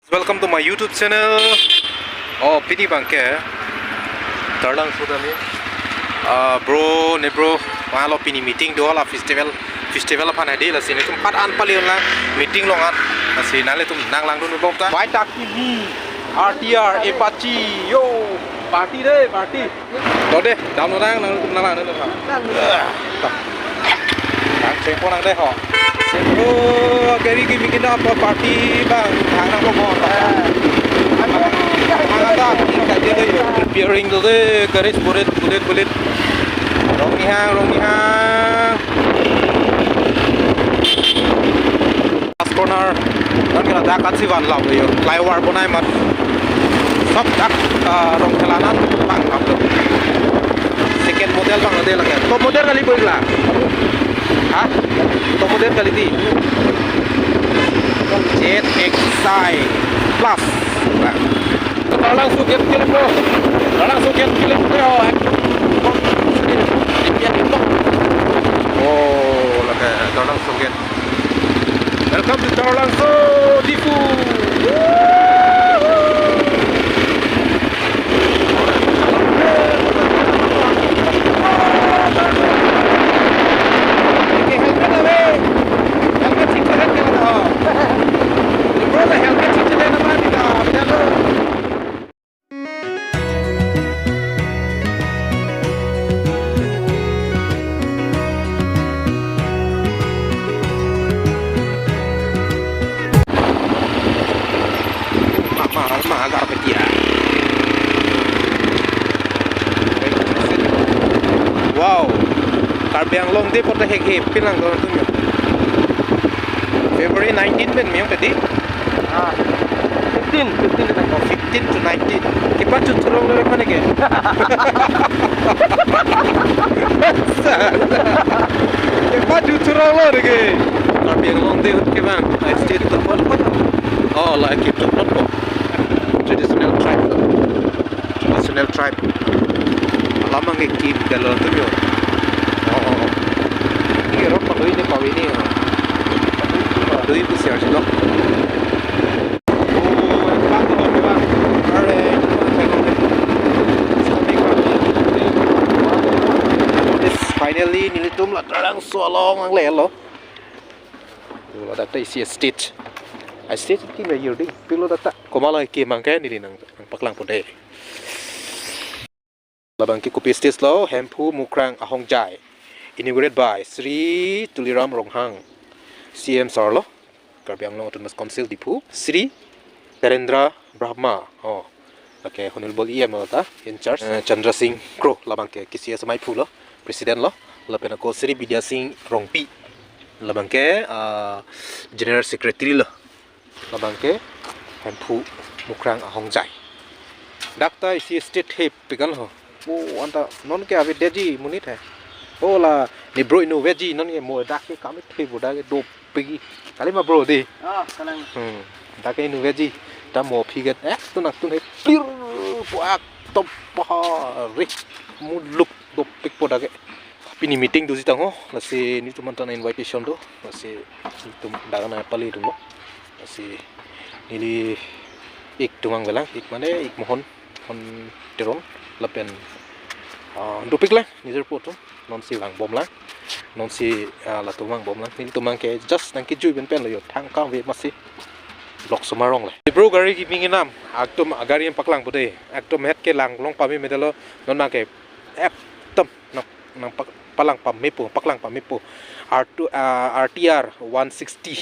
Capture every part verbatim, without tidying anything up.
Welcome to my YouTube channel. Oh, pini abangke Taralangso ta ni, ah, bro, ne bro, vanglo pini meeting do, hala festival, festival aphan hedi, lasi netum phat an pali unlang meeting along an. Lasi nanglitum nanglangdun bom ta. Vaitak T V, R T R, Apache, yo, party de, party. Lo de, down lo nang, nang, nang, nang, nang. Nang. Nang, check po nang de ho. Check po, gari kimi kina po party abang, hang nang po mo. Hang ada, kita dia de yo. Bearing do de, garis bulet, bulet, bulet. Rong ni hang, rong ni hang. Last corner, non ke ladak kan si van lam yo. Flyover bonai amat. Sop dak, ah, rong thela nan bang lam do. Second model abang de lake. Top model kali boy la. Ha? Top model kali di. Z X I plus. Nah. Taralangso gate ke po. Taralangso gate ke po. Oh, lake Taralangso gate. Welcome to Taralangso, Diphu. Ma, ma, ma, agak petia. Wow. Karbi Anglong de pote hek hep pinlang ko tunyo. February nineteen pen miyong pedi. Ah, fifteen, fifteen na. Oh, fifteen to nineteen. Kipa chuchurong lo mane ke. Kipa chuchurong lo de ke. Karbi Anglong de hut ke bang. I stay to the phone. Oh, like it to phone. Traditional tribe. Traditional tribe. Alam abang ke kim kalau tu yo. Oh, oh, oh. Ini rok kalau ini kau ini. Dui pesiar sih dok. Finally, nelitum la Taralangso along nanglelo. Ladak ta isi estate. Estate ki me yurdi. Pilo data. Komat abang ke mangke neli nang, nangpaklang po de. Labang ke kopi estate lo, Hemphu Mukrang Ahongjai. Inaugurated by Shri Tuliram Ronghang, C M sir lo, Karbi Anglong Autonomous Council Diphu, Shri Terendra Brahma, oh, lake Honorable E M lo ta, in charge, eh, Chandra Singh Kro, labang ke K C S maiphu lo, President lo, lapen ako Shri Bidya Singh Rongpi, labang ke, ah, General Secretary lo. Labang ke Hemphu Mukrang Ahongjai. Dak ta isi estate hep pikan ho. Oh, anta non ke ave deji monit he. Oh la, ne bro inutvet ji non ke mo dak ke kami the bo dak ke dopik. Kali ma bro di. Ah, kalang. Hmm. Dak ke inutvet ji. Ta mo aphi ke. Eh, tu nangtun he. Plir, puak, top, pahari. Muluk dopik po dak ke. Pini meeting doji tang ho, lasi nelitum anta invitation do, lasi nelitum dak nangpali dun lo, lasi neli ik atum abang avelang, ik mane ik Mohon, Mohon Teron, lapen, ah, dopik lang, nijor po atum, non si vang bom lang, non si, ah, latum vang bom lang, nelitum abang ke just nangkejui pen pen lo yo, thang kave masi, vlog osomar arong le. Bro gari kimi nginam, atum gari nangpaklang po de, atum het ke lang long pame me det lo, non abang ke, ekdom, nang, nangpak, palang pamepo, paklang pamepo. R two, ah, R T R one sixty.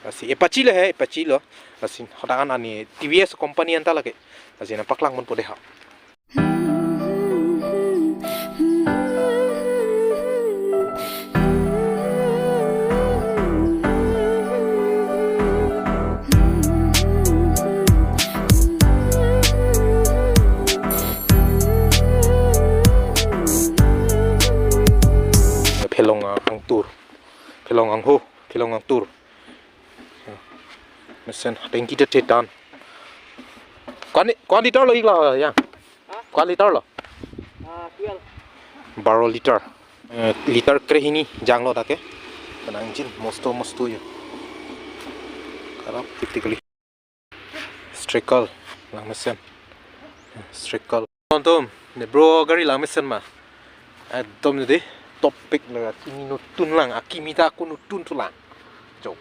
Lasi Apache le he, Apache lo. Lasi hadak an ani T V S company anta lake. Lasi nangpaklang ponpo de ha. Phelong, ah, angtur. Phelong angho, phelong angtur. Mesen tangki te thetan. Ko-an, ko-an liter lo ik la ya? Ha? Ko-an liter lo? Ah, twelve. Baro liter. Eh, liter krehini janglo dak ke. Penang jin, mosto mosto yo. Karap, fifty kali. Trickle, langmesen. Trickle. Tontom, ne bro gari langmesen ma. Ekdom ne de, topic laga, kimi nutun lang, akimi ta ako nutun thu lang. Jo.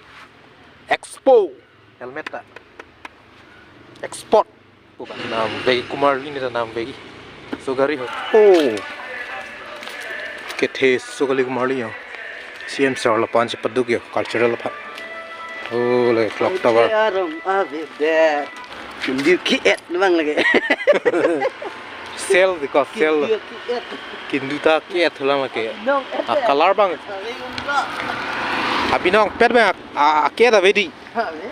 Expo, helmet ta. Export. Bukan, nam vegi Kumar ini ta nam vegi. So gari ho. Oh. Kethe so kali Kumar li yo. C M sir lapu-an si paduk yo, cultural aphan. Oh, le clock tower. Aram ave der. Kindu ki-et bang lagi. Sel di ko, sel. Kindu ki-et. Kindu ta ki-et lang lagi. Nong et. Ah, color bang. Aling umra. Abinong pet bang, ah, ki-et ave di. Ha, le.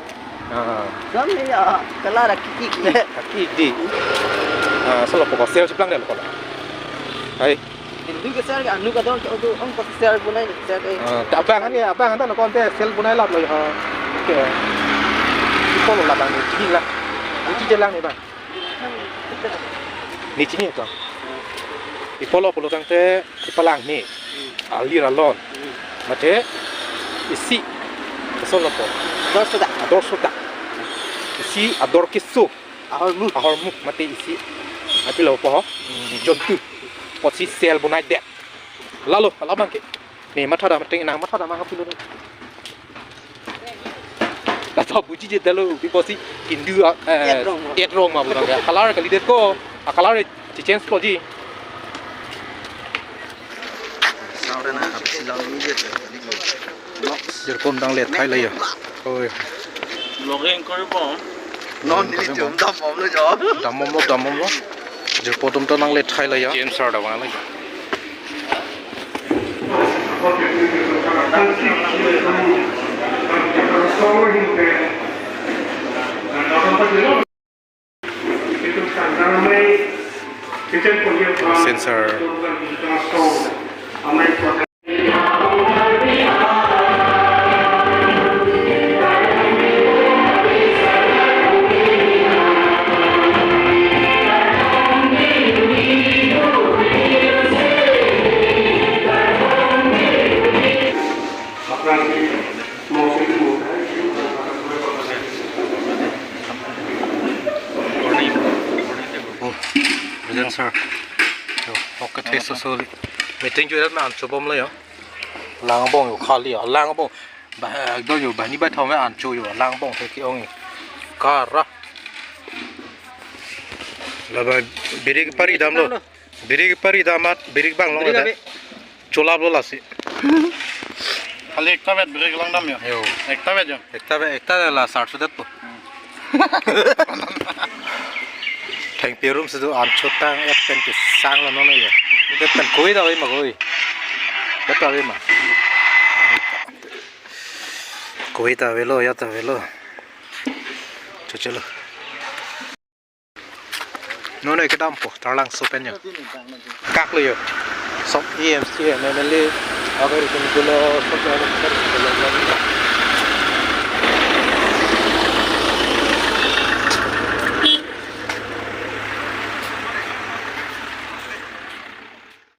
Ah. Dam le ya, color aki-ik le. Aki-ik di. Ah, solo poko sel si plang de lo ko. Hai. Hindu ke sel ke anu kadon ke odo ong ko sel bunai sel ke. Ah, ta abang ke, abang ta no konte sel bunai lap lo ha. Oke. Ipo lo labang ne chini la. Uchi je lang ne bang. Ne chini to. Ipo lo pulo tangte ipalang ne. Alir alon. Mate isi. Keso lo po. Ador sodak. Ador sodak. Isi ador keso. Ahormu. Ahormu mate isi. Api lo po ho. Jontu. Posi sel bunai det. Lalo, labang ke. Ne matha dam ting nang matha dam ang apilo. Tata buji je dalo, pi posi Hindu, ah, eh, et rong ma. Et rong ma bukan ya. Color kali det ko. Ah, color si change ko ji. Jirpo atum nang le thai la yo. Oi. Vlogging koribo. Non neli chum dam bom lo jo. Dam bom lo, dam bom lo. Jirpo atum ta nang le thai la yo. James sir da bang la yo. Sensor. Oh, President sir. Yo, okay, thank you so, so. Meeting jurat na ancho bom lo yo. Lang bong yo khali yo, lang bong. Ba, do yo, bani ba thome ancho yo, lang bong ke ong. Kara. Laba birik pari dam lo. Birik pari damat, birik bang long. Birik abe. Cholap lo lasi. Khali ekta bet birik lang dam yo. Yo. Ekta bet yo. Ekta bet, ekta bet la sar sudet po. Thengpi arum si do ancho tang et pen kesang lo non yo. Et pen koi ta ave ma koi. Et ta ave ma. Koi ta avelo, ya ta avelo. Cho chalo. Nono kedam po, Taralangso pen yo. Kak lo yo. Sok E M C, M L A, agar itu dulu sok